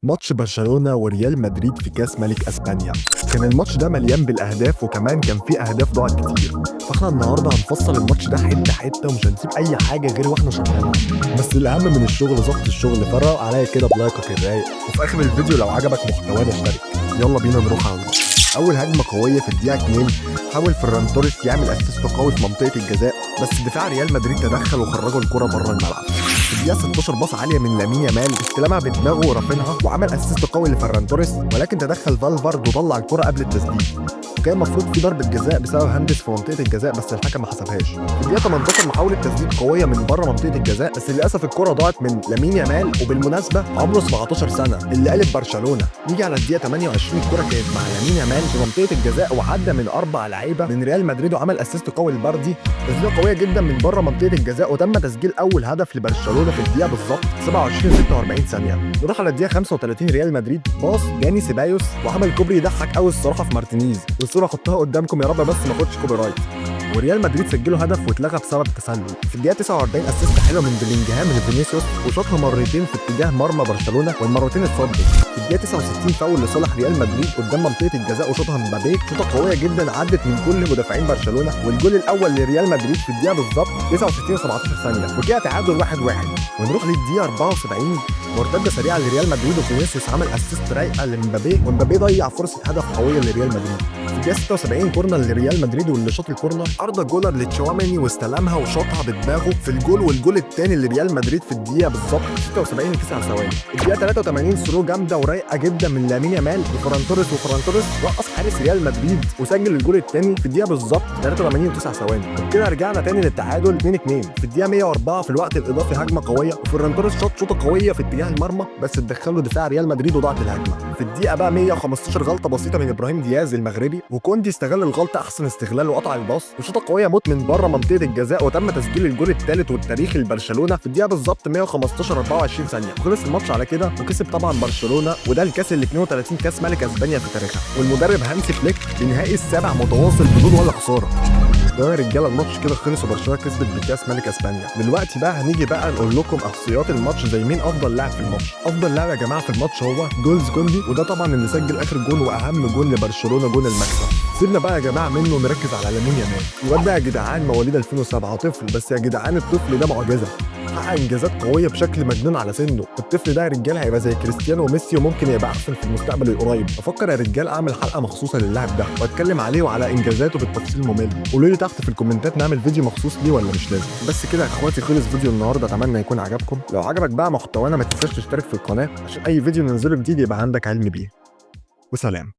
ماتش برشلونة وريال مدريد في كاس ملك اسبانيا. كان الماتش ده مليان بالاهداف، وكمان كان فيه اهداف ضاعت كتير. فاحنا النهارده هنفصل الماتش ده حتة حته، ومش هنسيب اي حاجة غير واحنا شارحينها. بس الاهم من الشغل ظبط الشغل، فروق عليا كده بلايكك الرايق، وفي اخر الفيديو لو عجبك محتوانا اشترك. يلا بينا نروح على الماتش. اول هجمة قوية في الدقيقة 2، حاول فران توريس يعمل assist قوي في منطقة الجزاء، بس دفاع ريال مدريد تدخل وخرجوا الكره بره الملعب. في الدقيقة 16 باص عالية من لامين يامال، استلمها بدماغه ورافينها وعمل assist قوي لفران توريس، ولكن تدخل فالفارد وطلع الكره قبل التسديد. وكان المفروض في ضربه جزاء بسبب hands في منطقة الجزاء، بس الحكم ما حسبهاش. في الدقيقة 18 محاولة تسديد قوية من بره منطقة الجزاء، بس للاسف الكره ضاعت من لامين يامال، وبالمناسبة عمره 17 سنه، اللي قلب برشلونه. نيجي على الدقيقة 28، الكره كانت مع لامين يامال في منطقة الجزاء، وعدى من اربع لعيبة من ريال مدريد وعمل assist قوي لباردي، تسديده قوية جدا من بره منطقة الجزاء، وتم تسجيل اول هدف لبرشلونة في الدقيقة بالظبط 27 46 ثانيه. نروح على الدقيقة 35، ريال مدريد باص داني سيبايوس وعمل كوبري يضحك قوي الصراحة في مارتينيز، والصورة احطها قدامكم يا رب بس ما اخدش copyright. وريال مدريد سجلوا هدف واتلغى بسبب التسلل. في الدقيقة 49 assist حلوة من بلينجهام لفينيسيوس، وشاطها مرتين في اتجاه مرمى برشلونه، والمرتين اتصدت. في الدقيقة 69 فاول لصالح ريال مدريد قدام منطقة الجزاء، وشاطها مبابي شوطه قوية جدا عدت من كل مدافعين برشلونه، والجول الاول لريال مدريد في الدقيقة بالظبط 69 و17 ثانيه، وكده تعادل 1-1. ونروح للدقيقه 74، مرتدة سريعة لريال مدريد، وفينيسيوس عمل assist رايقة لمبابي، ومبابي ضيع فرصة هدف قوية لريال مدريد. في الدقيقة 76 corner لريال مدريد، واللي شاط ال corner اردا جولر لتشواميني، واستلمها وشاطها بدماغه في الجول، والجول الثاني لريال مدريد في الدقيقة بالظبط 76 9 ثواني. الدقيقة 83 through جامدة ورايقه جدا من لامين يامال وفران توريس، وفران توريس رقص حارس ريال مدريد وسجل الجول الثاني في الدقيقة بالظبط 83 و9 ثواني. وبكده رجعنا تاني للتعادل 2-2. في الدقيقة 104 في الوقت الاضافي هجمة قويه، وفران توريس شاط شوطه قوية في اتجاه المرمى، بس اتدخلوا دفاع ريال مدريد وضاعت الهجمه. في الدقيقة بقى 115 غلطه بسيطة من ابراهيم دياز المغربي، وكوندي استغل الغلطة احسن استغلال وقطع الباص وشوطه قوية موت من بره منطقة الجزاء، وتم تسجيل الجول الثالث والتاريخي لبرشلونة في الدقيقة بالظبط 115 24 ثانيه. وخلص الماتش على كده، وكسب طبعا برشلونه، وده الكاس ال 32 كاس ملك اسبانيا في تاريخها، والمدرب هانسي فليك بنهائي السابع متواصل بدون ولا خساره. ده يا رجاله الماتش كده خلص، وبرشلونة كسبت بكاس ملك اسبانيا. دلوقتي بقى هنيجي بقى نقول لكم احصائيات الماتش، زي مين افضل لاعب في الماتش. افضل لاعب يا جماعة في الماتش هو جولز كوندي، وده طبعا اللي سجل اخر جول واهم جول لبرشلونه، جول المكسب. سيبنا بقى يا جماعة منه، نركز على لامين يامال. الواد ده يا جدعان مواليد 2007، طفل، بس يا جدعان الطفل ده معجزه، حقق انجازات قوية بشكل مجنون على سنه. الطفل ده يا رجاله هيبقى زي كريستيانو وميسي، وممكن يبقى احسن في المستقبل القريب. افكر يا رجال اعمل حلقة مخصوصة للاعب ده واتكلم عليه وعلى انجازاته بالتفصيل الممل. قولوا لي تحت في الكومنتات نعمل فيديو مخصوص ليه ولا مش لازم. بس كده يا اخواتي خلص فيديو النهارده، اتمنى يكون عجبكم. لو عجبك بقى محتوانا ما تنساش تشترك في القناة عشان اي فيديو ننزله جديد يبقى عندك علم بيه. وسلام.